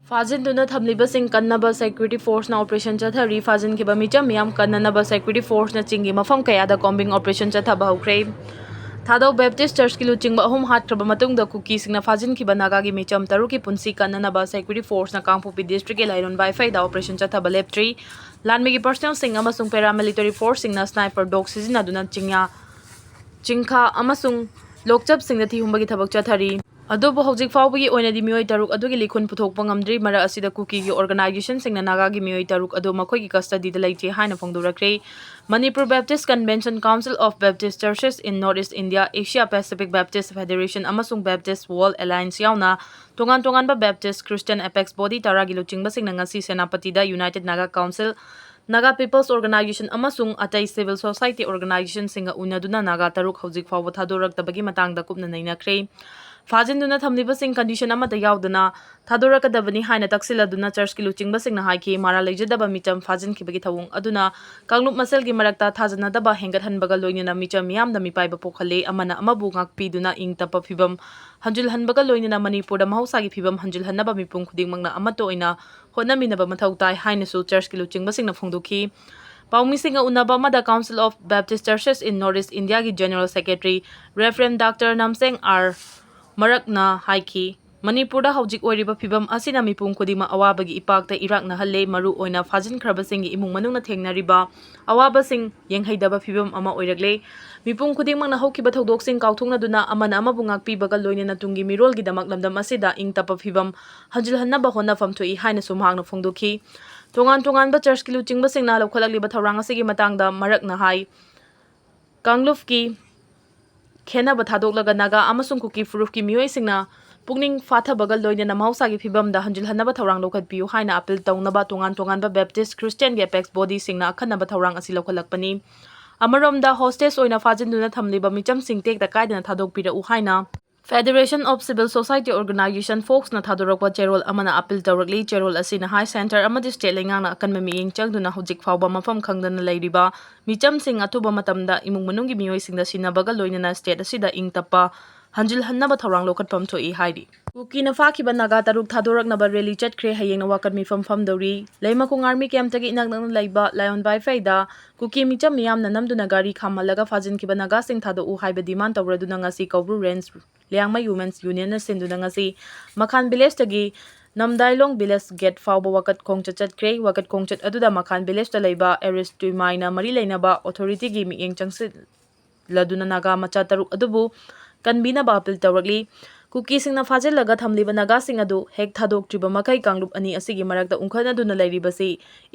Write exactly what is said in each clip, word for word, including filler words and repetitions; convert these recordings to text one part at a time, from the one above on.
ꯐꯥꯖꯤꯟꯗꯨꯅ ꯊꯝꯂꯤꯕꯁꯤꯡ ꯀꯟꯅꯕ security forceꯅ operation ꯆꯠꯊꯔꯤ꯫ ꯐꯥꯖꯤꯟꯈꯤꯕ ꯃꯤꯆꯝ ꯃꯤꯌꯥꯝ ꯀꯟꯅꯅꯕ security forceꯅ ꯆꯤꯡꯒꯤ ꯃꯐꯝ ꯀꯌꯥꯗ combing operation ꯆꯠꯊꯕ ꯍꯧꯈ꯭ꯔꯦ꯫ ꯊꯥꯗꯧ Baptist Churchꯀꯤ ꯂꯨꯆꯤꯡꯕ ꯑꯍꯨꯝ ꯍꯥꯠꯈ꯭ꯔꯕ ꯃꯇꯨꯡꯗ ꯀꯨꯀꯤꯁꯤꯡꯅ ꯐꯥꯖꯤꯟꯈꯤꯕ ꯅꯥꯒꯥꯒꯤ ꯃꯤꯆꯝ ꯇꯔꯨꯛꯀꯤ ꯄꯨꯟꯁꯤ ꯀꯟꯅꯅꯕ security forceꯅ ꯀꯥꯡꯄꯣꯛꯄꯤ districtꯀꯤ ꯂꯥꯏꯔꯣꯟ ꯋꯥꯏꯐꯩꯗ operation ꯆꯠꯊꯕ ꯂꯦꯞꯇ꯭ꯔꯤ꯫ ꯂꯥꯟꯃꯤꯒꯤ personnelꯁꯤꯡ ꯑꯃꯁꯨꯡ paramilitary forceꯁꯤꯡꯅ sniper dog ꯁꯤꯖꯤꯟꯅꯗꯨꯅ ꯆꯤꯡꯌꯥ, ꯆꯤꯡꯈꯥ ꯑꯃꯁꯨꯡ ꯂꯣꯛꯆꯞꯁꯤꯡꯗ ꯊꯤꯍꯨꯝꯕꯒꯤ ꯊꯕꯛ ꯆꯠꯊꯔꯤ꯫ ꯑꯗꯨꯕꯨ ꯍꯧꯖꯤꯛ ꯐꯥꯎꯕꯒꯤ ꯑꯣꯏꯅꯗꯤ ꯃꯤꯑꯣꯏ ꯇꯔꯨꯛ ꯑꯗꯨꯒꯤ ꯂꯤꯈꯨꯟ ꯄꯨꯊꯣꯛꯄ ꯉꯝꯗ꯭ꯔꯤ꯫ ꯃꯔꯛ ꯑꯁꯤꯗ ꯀꯨꯀꯤꯒꯤ organisationꯁꯤꯡꯅ ꯅꯥꯒꯥꯒꯤ ꯃꯤꯑꯣꯏ ꯇꯔꯨꯛ ꯑꯗꯨ ꯃꯈꯣꯏꯒꯤ custodyꯗ ꯂꯩꯇꯦ ꯍꯥꯏꯅ ꯐꯣꯡꯗꯣꯔꯛꯈ꯭ꯔꯦ꯫ Manipur Baptist Convention, Council of Baptist Churches in North East India, Asia Pacific Baptist Federation ꯑꯃꯁꯨꯡ Baptist World Alliance ꯌꯥꯎꯅ ꯇꯣꯉꯥꯟ ꯇꯣꯉꯥꯟꯕ Baptist Christian apex body ꯇꯔꯥꯒꯤ ꯂꯨꯆꯤꯡꯕꯁꯤꯡꯅ ꯉꯁꯤ ꯁꯦꯅꯥꯄꯇꯤꯗ United Naga Council, Naga People's Organization ꯑꯃꯁꯨꯡ ꯑꯇꯩ civil society organisationꯁꯤꯡꯒ ꯎꯅꯗꯨꯅ ꯅꯥꯒꯥ ꯇꯔꯨꯛ ꯍꯧꯖꯤꯛ ꯐꯥꯎꯕ ꯊꯥꯗꯣꯔꯛꯇꯕꯒꯤ ꯃꯇꯥꯡꯗ ꯀꯨꯞꯅ ꯅꯩꯅꯈ꯭ꯔꯦ꯫ ꯐꯥꯖꯤꯟꯗꯨꯅ ꯊꯝꯂꯤꯕꯁꯤꯡ condition ꯑꯃꯠꯇ ꯌꯥꯎꯗꯅ ꯊꯥꯗꯣꯔꯛꯀꯗꯕꯅꯤ ꯍꯥꯏꯅ ꯇꯛꯁꯤꯜꯂꯗꯨꯅ churchꯀꯤ ꯂꯨꯆꯤꯡꯕꯁꯤꯡꯅ ꯍꯥꯏꯈꯤ꯫ ꯃꯔꯥꯜ ꯂꯩꯖꯗꯕ ꯃꯤꯆꯝ ꯐꯥꯖꯤꯟꯈꯤꯕꯒꯤ ꯊꯧꯑꯣꯡ ꯑꯗꯨꯅ ꯀꯥꯡꯂꯨꯞ ꯃꯁꯦꯜꯒꯤ ꯃꯔꯛꯇ ꯊꯥꯖꯅꯗꯕ ꯍꯦꯟꯒꯠꯍꯟꯕꯒ ꯂꯣꯏꯅꯅ ꯃꯤꯆꯝ ꯃꯤꯌꯥꯝꯗ ꯃꯤꯄꯥꯏꯕ ꯄꯣꯛꯍꯜꯂꯦ꯫ ꯑꯃꯅ ꯑꯃꯕꯨ ꯉꯥꯛꯄꯤꯗꯨꯅ ꯏꯪ ꯇꯞꯄ ꯐꯤꯕꯝ ꯍꯟꯖꯤꯜꯍꯟꯕꯒ ꯂꯣꯏꯅꯅ ꯃꯅꯤꯄꯨꯔꯗ ꯃꯍꯧꯁꯥꯒꯤ ꯐꯤꯕꯝ ꯍꯟꯖꯤꯜꯍꯟꯅꯕ ꯃꯤꯄꯨꯝ ꯈꯨꯗꯤꯡꯃꯛꯅ ꯑꯃꯠꯇ ꯑꯣꯏꯅ ꯍꯣꯠꯅꯃꯤꯟꯅꯕ ꯃꯊꯧ ꯇꯥꯏ ꯍꯥꯏꯅꯁꯨ churchꯀꯤ ꯂꯨꯆꯤꯡꯕꯁꯤꯡꯅ ꯐꯣꯡꯗꯣꯛꯈꯤ꯫ ꯄꯥꯎꯃꯤꯁꯤꯡꯒ ꯎꯅꯕ ꯑꯃꯗ Council of Baptist Churches in North East Indiaꯒꯤ General Secretary Reverend Doctor Namseng R ꯃꯔꯛꯅ ꯍꯥꯏꯈꯤ, ꯃꯅꯤꯄꯨꯔꯗ ꯍꯧꯖꯤꯛ ꯑꯣꯏꯔꯤꯕ ꯐꯤꯕꯝ ꯑꯁꯤꯅ ꯃꯤꯄꯨꯝ ꯈꯨꯗꯤꯡꯃꯛ ꯑꯋꯥꯕꯒꯤ ꯏꯄꯥꯛꯇ ꯏꯔꯥꯛꯅꯍꯜꯂꯦ꯫ ꯃꯔꯨ ꯑꯣꯏꯅ ꯐꯥꯖꯤꯟꯈ꯭ꯔꯕꯁꯤꯡꯒꯤ ꯏꯃꯨꯡ ꯃꯅꯨꯡꯅ ꯊꯦꯡꯅꯔꯤꯕ ꯑꯋꯥꯕꯁꯤꯡ ꯌꯦꯡꯍꯩꯗꯕ ꯐꯤꯕꯝ ꯑꯃ ꯑꯣꯏꯔꯛꯂꯦ꯫ ꯃꯤꯄꯨꯝ ꯈꯨꯗꯤꯡꯃꯛꯅ ꯍꯧꯈꯤꯕ ꯊꯧꯗꯣꯛꯁꯤꯡ ꯀꯥꯎꯊꯣꯛꯅꯗꯨꯅ ꯑꯃꯅ ꯑꯃꯕꯨ ꯉꯥꯛꯄꯤꯕꯒ ꯂꯣꯏꯅꯅ ꯇꯨꯡꯒꯤ ꯃꯤꯔꯣꯜꯒꯤꯗꯃꯛ ꯂꯝꯗꯝ ꯑꯁꯤꯗ ꯏꯪ ꯇꯞꯄ ꯐꯤꯕꯝ ꯍꯟꯖꯤꯜꯍꯟꯅꯕ ꯍꯣꯠꯅꯐꯝ ꯊꯣꯛꯏ ꯍꯥꯏꯅꯁꯨ ꯃꯍꯥꯛꯅ ꯐꯣꯡꯗꯣꯛꯈꯤ꯫ ꯇꯣꯉꯥꯟ ꯇꯣꯉꯥꯟꯕ churchꯀꯤ ꯂꯨꯆꯤꯡꯕꯁꯤꯡꯅ ꯂꯧꯈꯠꯂꯛꯂꯤꯕ ꯊꯧꯔꯥꯡ ꯑꯁꯤꯒꯤ ꯃꯇꯥꯡꯗ ꯃꯔꯛꯅ ꯍꯥꯏ, ꯀꯥꯡꯂꯨꯞꯀꯤ ꯈꯦꯟꯅꯕ ꯊꯥꯗꯣꯛꯂꯒ ꯅꯥꯒꯥ ꯑꯃꯁꯨꯡ ꯀꯨꯀꯤ ꯐꯨꯔꯨꯞꯀꯤ ꯃꯤꯑꯣꯏꯁꯤꯡꯅ ꯄꯨꯛꯅꯤꯡ ꯐꯥꯊꯕꯒ ꯂꯣꯏꯅꯅ ꯃꯍꯧꯁꯥꯒꯤ ꯐꯤꯕꯝꯗ ꯍꯟꯖꯤꯜꯍꯟꯅꯕ ꯊꯧꯔꯥꯡ ꯂꯧꯈꯠꯄꯤꯌꯨ ꯍꯥꯏꯅ appeal ꯇꯧꯅꯕ ꯇꯣꯉꯥꯟ ꯇꯣꯉꯥꯟꯕ Baptist Christianꯒꯤ apex bodyꯁꯤꯡꯅ ꯑꯈꯟꯅꯕ ꯊꯧꯔꯥꯡ ꯑꯁꯤ ꯂꯧꯈꯠꯂꯛꯄꯅꯤ꯫ ꯑꯃꯔꯣꯝꯗ, hostage ꯑꯣꯏꯅ ꯐꯥꯖꯤꯟꯗꯨꯅ ꯊꯝꯂꯤꯕ ꯃꯤꯆꯝꯁꯤꯡ ꯇꯦꯛꯇ ꯀꯥꯏꯗꯅ ꯊꯥꯗꯣꯛꯄꯤꯔꯛꯎ ꯍꯥꯏꯅ Federation of Civil Society Organisation, ꯐꯣꯛꯁꯅ ꯊꯥꯗꯣꯔꯛꯄ ꯆꯦꯔꯣꯜ ꯑꯃꯅ appeal ꯇꯧꯔꯛꯂꯤ꯫ ꯆꯦꯔꯣꯜ ꯑꯁꯤꯅ ꯍꯥꯏ, centre ꯑꯃꯗꯤ state ꯂꯩꯉꯥꯛꯅ ꯑꯀꯟꯕ ꯃꯤꯠꯌꯦꯡ ꯆꯪꯗꯨꯅ ꯍꯧꯖꯤꯛ ꯐꯥꯎꯕ ꯃꯐꯝ ꯈꯪꯗꯅ ꯂꯩꯔꯤꯕ ꯃꯤꯆꯝꯁꯤꯡ ꯑꯊꯨꯕ ꯃꯇꯝꯗ ꯏꯃꯨꯡ ꯃꯅꯨꯡꯒꯤ ꯃꯤꯑꯣꯏꯁꯤꯡꯗ ꯁꯤꯟꯅꯕꯒ ꯂꯣꯏꯅꯅ state ꯑꯁꯤꯗ ꯏꯪ ꯇꯞꯄ ꯍꯟꯖꯤꯜꯍꯟꯅꯕ ꯊꯧꯔꯥꯡ ꯂꯧꯈꯠꯐꯝ ꯊꯣꯛꯏ ꯍꯥꯏꯔꯤ꯫ ꯀꯨꯀꯤꯅ ꯐꯥꯈꯤꯕ ꯅꯥꯒꯥ ꯇꯔꯨꯛ ꯊꯥꯗꯣꯔꯛꯅꯕ ꯔꯦꯂꯤ ꯆꯠꯈ꯭ꯔꯦ꯫ ꯍꯌꯦꯡꯅ ꯋꯥꯀꯠ ꯃꯤꯐꯝ ꯐꯝꯗꯧꯔꯤ꯫ ꯂꯩꯃꯈꯣꯡ ꯑꯥꯔꯃꯤ ꯀꯦꯝꯞꯇꯒꯤ ꯏꯅꯛ ꯅꯛꯅ ꯂꯩꯕ ꯂꯥꯏꯌꯣꯟ ꯕꯥꯏꯐꯩꯗ ꯀꯨꯀꯤ ꯃꯤꯆꯝ ꯃꯤꯌꯥꯝꯅ ꯅꯝꯗꯨꯅ ꯒꯥꯔꯤ ꯈꯥꯝꯍꯜꯂꯒ ꯐꯥꯖꯤꯟꯈꯤꯕ ꯅꯥꯒꯥꯁꯤꯡ ꯊꯥꯗꯣꯛꯎ ꯍꯥꯏꯕ ꯗꯤꯃꯥꯟ ꯇꯧꯔꯗꯨꯅ ꯉꯁꯤ ꯀꯧꯕ꯭ꯔꯨ ꯔꯦꯟꯖ ꯂꯤꯌꯥꯡꯃꯩ ꯋꯨꯃꯦꯟꯁ ꯌꯨꯅꯤꯌꯟꯅ ꯁꯤꯟꯗꯨꯅ ꯉꯁꯤ ꯃꯈꯥꯟ ꯚꯤꯂꯦꯖꯇꯒꯤ ꯅꯝꯗꯥꯏꯂꯣꯡ ꯚꯤꯂꯦꯖ ꯒꯦꯠ ꯐꯥꯎꯕ ꯋꯥꯀꯠ ꯈꯣꯡꯆꯠ ꯆꯠꯈ꯭ꯔꯦ꯫ ꯋꯥꯀꯠ ꯈꯣꯡꯆꯠ ꯑꯗꯨꯗ ꯃꯈꯥꯟ ꯚꯤꯂꯦꯖꯇ ꯂꯩꯕ ꯑꯦꯔꯤꯁ ꯇꯨꯏꯃꯥꯏꯅ ꯃꯔꯤ ꯂꯩꯅꯕ ꯑꯣꯊꯣꯔꯤꯇꯤꯒꯤ ꯃꯤꯠꯌꯦꯡ ꯆꯪꯁꯤꯜꯂꯗꯨꯅ ꯅꯥꯒꯥ ꯃꯆꯥ ꯇꯔꯨꯛ ꯑꯗꯨꯕꯨ ꯀꯟꯕꯤꯅꯕ ꯑꯄꯤꯜ ꯇꯧꯔꯛꯂꯤ꯫ ꯀꯨꯀꯤꯁꯤꯡꯅ ꯐꯥꯖꯤꯜꯂꯒ ꯊꯝꯂꯤꯕ ꯅꯥꯒꯥꯁꯤꯡ ꯑꯗꯨ ꯍꯦꯛ ꯊꯥꯗꯣꯛꯇ꯭ꯔꯤꯕ ꯃꯈꯩ ꯀꯥꯡꯂꯨꯞ ꯑꯅꯤ ꯑꯁꯤꯒꯤ ꯃꯔꯛꯇ ꯎꯪꯈꯠꯅꯗꯨꯅ ꯂꯩꯔꯤꯕꯁꯤ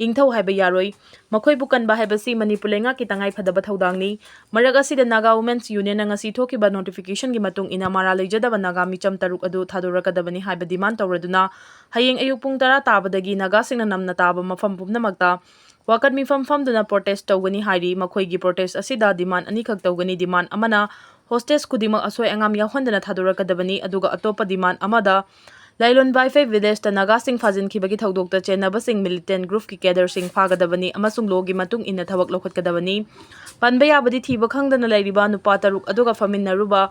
ꯏꯪꯊꯧ ꯍꯥꯏꯕ ꯌꯥꯔꯣꯏ꯫ ꯃꯈꯣꯏꯕꯨ ꯀꯟꯕ ꯍꯥꯏꯕꯁꯤ ꯃꯅꯤꯄꯨꯔ ꯂꯩꯉꯥꯛꯀꯤ ꯇꯉꯥꯏꯐꯗꯕ ꯊꯧꯗꯥꯡꯅꯤ꯫ ꯃꯔꯛ ꯑꯁꯤꯗ ꯅꯥꯒꯥ ꯋꯨꯃꯦꯟꯁ ꯌꯨꯅꯤꯌꯟꯅ ꯉꯁꯤ ꯊꯣꯛꯈꯤꯕ ꯅꯣꯇꯤꯐꯤꯀꯦꯁꯟꯒꯤ ꯃꯇꯨꯡ ꯏꯟꯅ ꯃꯔꯥꯜ ꯂꯩꯖꯗꯕ ꯅꯥꯒꯥ ꯃꯤꯆꯝ ꯇꯔꯨꯛ ꯑꯗꯨ ꯊꯥꯗꯣꯔꯛꯀꯗꯕꯅꯤ ꯍꯥꯏꯕ ꯗꯤꯃꯥꯟ ꯇꯧꯔꯗꯨꯅ ꯍꯌꯦꯡ ꯑꯌꯨꯛ ꯄꯨꯡ ꯇꯔꯥ ꯇꯥꯕꯗꯒꯤ ꯅꯥꯒꯥꯁꯤꯡꯅ ꯅꯝꯅ ꯇꯥꯕ ꯃꯐꯝ ꯄꯨꯝꯅꯃꯛꯇ ꯋꯥꯀꯠ ꯃꯤꯐꯝ ꯐꯝꯗꯨꯅ ꯄ꯭ꯔꯣꯇꯦꯁ ꯇꯧꯒꯅꯤ ꯍꯥꯏꯔꯤ꯫ ꯃꯈꯣꯏꯒꯤ ꯄ꯭ꯔꯣꯇꯦꯁ ꯑꯁꯤꯗ ꯗꯤꯃꯥꯟ ꯑꯅꯤꯈꯛ ꯇꯧꯒꯅꯤ꯫ ꯗꯤꯃꯥꯟ ꯑꯃꯅ ꯍꯣꯁꯇꯦꯖ ꯈꯨꯗꯤꯡꯃꯛ ꯑꯁꯣꯏ ꯑꯉꯥꯝ ꯌꯥꯎꯍꯟꯗꯅ ꯊꯥꯗꯣꯔꯛꯀꯗꯕꯅꯤ, ꯑꯗꯨꯒ ꯑꯇꯣꯞꯄ ꯗꯤꯃꯥꯟ ꯑꯃꯗ ꯂꯥꯏꯂꯣꯟ ꯕꯥꯏꯐꯩ ꯚꯤꯂꯦꯖꯇ ꯅꯥꯒꯥꯁꯤꯡ ꯐꯥꯖꯤꯟꯈꯤꯕꯒꯤ ꯊꯧꯗꯣꯛꯇ ꯆꯦꯟꯅꯕꯁꯤꯡ ꯃꯤꯂꯤꯇꯦꯟ ꯒ꯭ꯔꯨꯞꯀꯤ ꯀꯦꯗꯔꯁꯤꯡ ꯐꯥꯒꯗꯕꯅꯤ ꯑꯃꯁꯨꯡ ꯂꯣꯒꯤ ꯃꯇꯨꯡ ꯏꯟꯅ ꯊꯕꯛ ꯂꯧꯈꯠꯀꯗꯕꯅꯤ꯫ ꯄꯟꯕ ꯌꯥꯕꯗꯤ ꯊꯤꯕ ꯈꯪꯗꯅ ꯂꯩꯔꯤꯕ ꯅꯨꯄꯥ ꯇꯔꯨꯛ ꯑꯗꯨꯒ ꯐꯝꯃꯤꯟꯅꯔꯨꯕ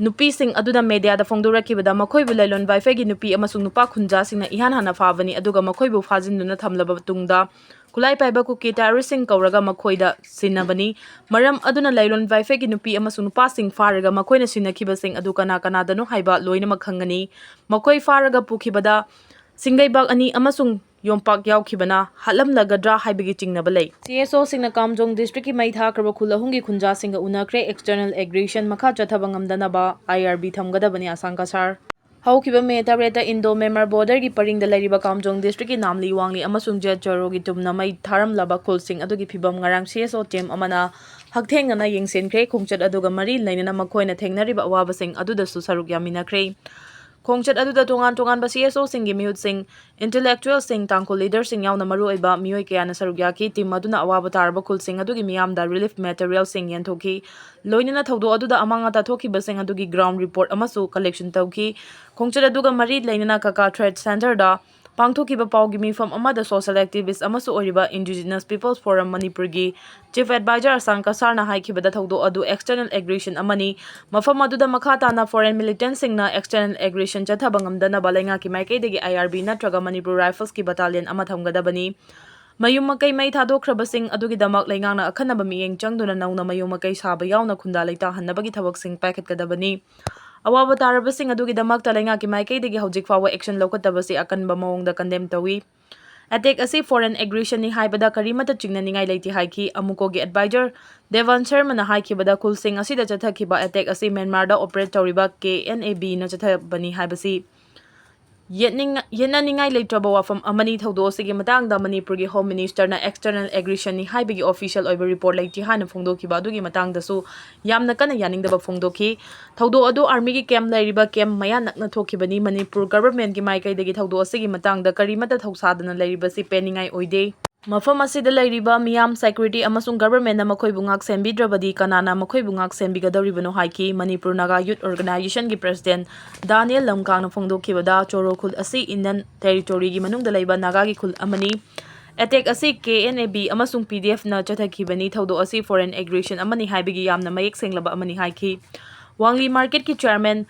ꯅꯨꯄꯤꯁꯤꯡ ꯑꯗꯨꯅ ꯃꯦꯗꯤꯌꯥꯗ ꯐꯣꯡꯗꯣꯔꯛꯈꯤꯕꯗ ꯃꯈꯣꯏꯕꯨ ꯂꯥꯏꯂꯣꯟ ꯕꯥꯏꯐꯩꯒꯤ ꯅꯨꯄꯤ ꯑꯃꯁꯨꯡ ꯅꯨꯄꯥ ꯈꯨꯟꯖꯥꯁꯤꯡꯅ ꯏꯍꯥꯟ ꯍꯥꯟꯅ ꯐꯥꯕꯅꯤ, ꯑꯗꯨꯒ ꯃꯈꯣꯏꯕꯨ ꯐꯥꯖꯤꯟꯗꯨꯅ ꯊꯝꯂꯕ ꯃꯇꯨꯡꯗ ꯈꯨꯠꯂꯥꯏ ꯄꯥꯏꯕ ꯀꯨꯀꯤ ꯇꯦꯔꯣꯔꯤꯁꯁꯤꯡ ꯀꯧꯔꯒ ꯃꯈꯣꯏꯗ ꯁꯤꯟꯅꯕꯅꯤ꯫ ꯃꯔꯝ ꯑꯗꯨꯅ ꯂꯥꯏꯂꯣꯟ ꯕꯥꯏꯐꯩꯒꯤ ꯅꯨꯄꯤ ꯑꯃꯁꯨꯡ ꯅꯨꯄꯥꯁꯤꯡ ꯐꯥꯔꯒ ꯃꯈꯣꯏꯅ ꯁꯤꯟꯅꯈꯤꯕꯁꯤꯡ ꯑꯗꯨ ꯀꯅꯥ ꯀꯅꯥꯗꯅꯣ ꯍꯥꯏꯕ ꯂꯣꯏꯅꯃꯛ ꯈꯪꯒꯅꯤ꯫ ꯃꯈꯣꯏ ꯐꯥꯔꯒ ꯄꯨꯈꯤꯕꯗ ꯁꯤꯡꯒꯩꯕꯥꯛ ꯑꯅꯤ ꯑꯃꯁꯨꯡ ꯌꯣꯝꯄꯥꯛ ꯌꯥꯎꯈꯤꯕꯅ ꯍꯥꯠꯂꯝꯂꯒꯗ꯭ꯔꯥ ꯍꯥꯏꯕꯒꯤ ꯆꯤꯡꯅꯕ ꯂꯩ꯫ ꯁꯤꯑꯦꯁꯑꯣꯁꯤꯡꯅ ꯀꯥꯝꯖꯣꯡ ꯗꯤꯁꯇ꯭ꯔꯤꯛꯀꯤ ꯃꯩ ꯊꯥꯈ꯭ꯔꯕ ꯈꯨꯜ ꯑꯍꯨꯝꯒꯤ ꯈꯨꯟꯖꯥꯁꯤꯡꯒ ꯎꯅꯈ꯭ꯔꯦ꯫ ꯑꯦꯛꯁꯇꯔꯅꯦꯜ ꯑꯦꯒ꯭ꯔꯦꯁꯟ ꯃꯈꯥ ꯆꯠꯊꯕ ꯉꯝꯗꯅꯕ ꯑꯥꯏ ꯑꯥꯔ ꯕꯤ ꯊꯝꯒꯗꯕꯅꯤ ꯑꯁꯥꯡ ꯀꯁꯥꯔ꯫ ꯍꯧꯈꯤꯕ ꯃꯦ ꯇꯔꯦꯠꯇ ꯏꯟꯗꯣ ꯃ꯭ꯌꯥꯟꯃꯥꯔ ꯕꯣꯔꯗꯔꯒꯤ ꯄꯔꯤꯡꯗ ꯂꯩꯔꯤꯕ ꯀꯥꯝꯖꯣꯡ ꯗꯤꯁꯇ꯭ꯔꯤꯛꯀꯤ ꯅꯥꯝꯂꯤ ꯋꯥꯡꯂꯤ ꯑꯃꯁꯨꯡ ꯖꯦꯠ ꯆꯣꯔꯣꯒꯤ ꯇꯨꯝꯅ ꯃꯩ ꯊꯥꯔꯝꯂꯕ ꯈꯨꯜꯁꯤꯡ ꯑꯗꯨꯒꯤ ꯐꯤꯕꯝ ꯉꯔꯥꯡ ꯁꯤꯑꯦꯁꯑꯣ ꯇꯤꯝ ꯑꯃꯅ ꯍꯛꯊꯦꯡꯅꯅ ꯌꯦꯡꯁꯤꯟꯈ꯭ꯔꯦ꯫ ꯈꯣꯡꯆꯠ ꯑꯗꯨꯒ ꯃꯔꯤ ꯂꯩꯅꯅ ꯃꯈꯣꯏꯅ ꯊꯦꯡꯅꯔꯤꯕ ꯑꯋꯥꯕꯁꯤꯡ ꯑꯗꯨꯗꯁꯨ ꯁꯔꯨꯛ ꯌꯥꯃꯤꯟꯅꯈ꯭ꯔꯦ꯫ ꯈꯣꯡꯆꯠ ꯑꯗꯨꯗ ꯇꯣꯉꯥꯟ ꯇꯣꯉꯥꯟꯕ ꯁꯤꯑꯦꯁꯑꯣꯁꯤꯡꯒꯤ ꯃꯤꯍꯨꯠꯁꯤꯡ, ꯏꯟꯇꯦꯂꯦꯛꯆꯨꯋꯦꯜꯁꯤꯡ, ꯇꯥꯡꯈꯨꯜ ꯂꯤꯗꯔꯁꯤꯡ ꯌꯥꯎꯅ ꯃꯔꯨꯑꯣꯏꯕ ꯃꯤꯑꯣꯏ ꯀꯌꯥꯅ ꯁꯔꯨꯛ ꯌꯥꯈꯤ꯫ ꯇꯤꯝ ꯑꯗꯨꯅ ꯑꯋꯥꯕ ꯇꯥꯔꯕ ꯈꯨꯜꯁꯤꯡ ꯑꯗꯨꯒꯤ ꯃꯤꯌꯥꯝꯗ ꯔꯤꯂꯤꯐ ꯃꯦꯇꯔꯤꯌꯦꯜꯁꯤꯡ ꯌꯦꯟꯊꯣꯛꯈꯤ꯫ ꯂꯣꯏꯅꯅ ꯊꯧꯗꯣꯛ ꯑꯗꯨꯗ ꯑꯃꯥꯡ ꯑꯇꯥ ꯊꯣꯛꯈꯤꯕꯁꯤꯡ ꯑꯗꯨꯒꯤ ꯒ꯭ꯔꯥꯎꯟ ꯔꯤꯄꯣꯔꯠ ꯑꯃꯁꯨ ꯀꯂꯦꯛꯁꯟ ꯇꯧꯈꯤ꯫ ꯈꯣꯡꯆꯠ ꯑꯗꯨꯒ ꯃꯔꯤ ꯂꯩꯅꯅ ꯀꯀꯥ ꯊ꯭ꯔꯦꯠ ꯁꯦꯟꯇꯔꯗ ꯄꯥꯡꯊꯣꯛꯈꯤꯕ ꯄꯥꯎꯒꯤ ꯃꯤꯐꯝ ꯑꯃꯗ social activist ꯑꯃꯁꯨ ꯑꯣꯏꯔꯤꯕ Indigenous People's Forum ꯃꯅꯤꯄꯨꯔꯒꯤ Chief Advisor ꯑꯁꯥꯡ ꯀꯁꯥꯔꯅ ꯍꯥꯏꯈꯤꯕꯗ, ꯊꯧꯗꯣꯛ ꯑꯗꯨ external aggression ꯑꯃꯅꯤ꯫ ꯃꯐꯝ ꯑꯗꯨꯗ ꯃꯈꯥ ꯇꯥꯅ foreign militantꯁꯤꯡꯅ external aggression ꯆꯠꯊꯕ ꯉꯝꯗꯅꯕ ꯂꯩꯉꯥꯛꯀꯤ ꯃꯥꯏꯀꯩꯗꯒꯤ I R B ꯅꯠꯇ꯭ꯔꯒ ꯃꯅꯤꯄꯨꯔ Riflesꯀꯤ battalion ꯑꯃ ꯊꯝꯒꯗꯕꯅꯤ꯫ ꯃꯌꯨꯝ ꯃꯀꯩ ꯃꯩ ꯊꯥꯗꯣꯛꯈ꯭ꯔꯕꯁꯤꯡ ꯑꯗꯨꯒꯤꯗꯃꯛ ꯂꯩꯉꯥꯛꯅ ꯑꯈꯟꯅꯕ ꯃꯤꯠꯌꯦꯡ ꯆꯪꯗꯨꯅ ꯅꯧꯅ ꯃꯌꯨꯝ ꯃꯀꯩ ꯁꯥꯕ ꯌꯥꯎꯅ ꯈꯨꯟꯗꯥ ꯂꯩꯇꯥꯍꯟꯅꯕꯒꯤ ꯊꯕꯛꯁꯤꯡ ꯄꯥꯏꯈꯠꯀꯗꯕꯅꯤ꯫ ꯑꯋꯥꯕ ꯇꯥꯔꯕꯁꯤꯡ ꯑꯗꯨꯒꯤꯗꯃꯛꯇ ꯂꯩꯉꯥꯛꯀꯤ ꯃꯥꯏꯀꯩꯗꯒꯤ ꯍꯧꯖꯤꯛ ꯐꯥꯎꯕ action ꯂꯧꯈꯠꯇꯕꯁꯤ ꯑꯀꯟꯕ ꯃꯑꯣꯡꯗ condemn ꯇꯧꯏ꯫ Attack ꯑꯁꯤ foreign aggressionꯅꯤ ꯍꯥꯏꯕꯗ ꯀꯔꯤꯃꯠꯇ ꯆꯤꯡꯅꯅꯤꯡꯉꯥꯏ ꯂꯩꯇꯦ ꯍꯥꯏꯈꯤ꯫ ꯑꯃꯨꯀꯣꯒꯤ advisor ꯗꯦꯕꯟ ꯁꯔꯃꯅ ꯍꯥꯏꯈꯤꯕꯗ, ꯈꯨꯜꯁꯤꯡ ꯑꯁꯤꯗ ꯆꯠꯊꯈꯤꯕ attack ꯑꯁꯤ ꯃ꯭ꯌꯥꯟꯃꯥꯔꯗ operate ꯇꯧꯔꯤꯕ K N A Bꯅ ꯆꯠꯊꯕꯅꯤ ꯍꯥꯏꯕꯁꯤ ꯌꯦꯠꯅꯤꯡ-, ꯌꯦꯠꯅꯅꯤꯡꯉꯥꯏ ꯂꯩꯇ꯭ꯔꯕ ꯋꯥꯐꯝ ꯑꯃꯅꯤ꯫ ꯊꯧꯗꯣꯛ ꯑꯁꯤꯒꯤ ꯃꯇꯥꯡꯗ ꯃꯅꯤꯄꯨꯔꯒꯤ Home Ministerꯅ external aggressionꯅꯤ ꯍꯥꯏꯕꯒꯤ official ꯑꯣꯏꯕ report ꯂꯩꯇꯦ ꯍꯥꯏꯅ ꯐꯣꯡꯗꯣꯛꯈꯤꯕ ꯑꯗꯨꯒꯤ ꯃꯇꯥꯡꯗꯁꯨ ꯌꯥꯝꯅ ꯀꯟꯅ ꯌꯥꯅꯤꯡꯗꯕ ꯐꯣꯡꯗꯣꯛꯈꯤ꯫ ꯊꯧꯗꯣꯛ ꯑꯗꯨ armyꯒꯤ camp ꯂꯩꯔꯤꯕ camp ꯃꯌꯥ ꯅꯛꯅ ꯊꯣꯛꯈꯤꯕꯅꯤ꯫ ꯃꯅꯤꯄꯨꯔ governmentꯀꯤ ꯃꯥꯏꯀꯩꯗꯒꯤ ꯊꯧꯗꯣꯛ ꯑꯁꯤꯒꯤ ꯃꯇꯥꯡꯗ ꯀꯔꯤꯃꯠꯇ ꯊꯧꯁꯥꯗꯅ ꯂꯩꯔꯤꯕꯁꯤ ꯄꯦꯟꯅꯤꯡꯉꯥꯏ ꯑꯣꯏꯗꯦ꯫ ꯃꯐꯝ ꯑꯁꯤꯗ ꯂꯩꯔꯤꯕ ꯃꯤꯌꯥꯝ, security ꯑꯃꯁꯨꯡ governmentꯅ ꯃꯈꯣꯏꯕꯨ ꯉꯥꯛ ꯁꯦꯟꯕꯤꯗ꯭ꯔꯕꯗꯤ ꯀꯅꯥꯅ ꯃꯈꯣꯏꯕꯨ ꯉꯥꯛ ꯁꯦꯟꯕꯤꯒꯗꯧꯔꯤꯕꯅꯣ ꯍꯥꯏꯈꯤ꯫ Manipur Naga Youth Organisationꯒꯤ president Daniel ꯂꯝꯀꯥꯡꯅ ꯐꯣꯡꯗꯣꯛꯈꯤꯕꯗ, ꯆꯣꯔꯣ ꯈꯨꯜ ꯑꯁꯤ Indian territoryꯒꯤ ꯃꯅꯨꯡꯗ ꯂꯩꯕ ꯅꯥꯒꯥꯒꯤ ꯈꯨꯜ ꯑꯃꯅꯤ꯫ Attack ꯑꯁꯤ K N A B ꯑꯃꯁꯨꯡ P D Fꯅ ꯆꯠꯊꯈꯤꯕꯅꯤ꯫ ꯊꯧꯗꯣꯛ ꯑꯁꯤ foreign aggression ꯑꯃꯅꯤ ꯍꯥꯏꯕꯒꯤ ꯌꯥꯝꯅ ꯃꯌꯦꯛ ꯁꯦꯡꯂꯕ ꯑꯃꯅꯤ ꯍꯥꯏꯈꯤ꯫ ꯋꯥꯡꯂꯤ marketꯀꯤ chairman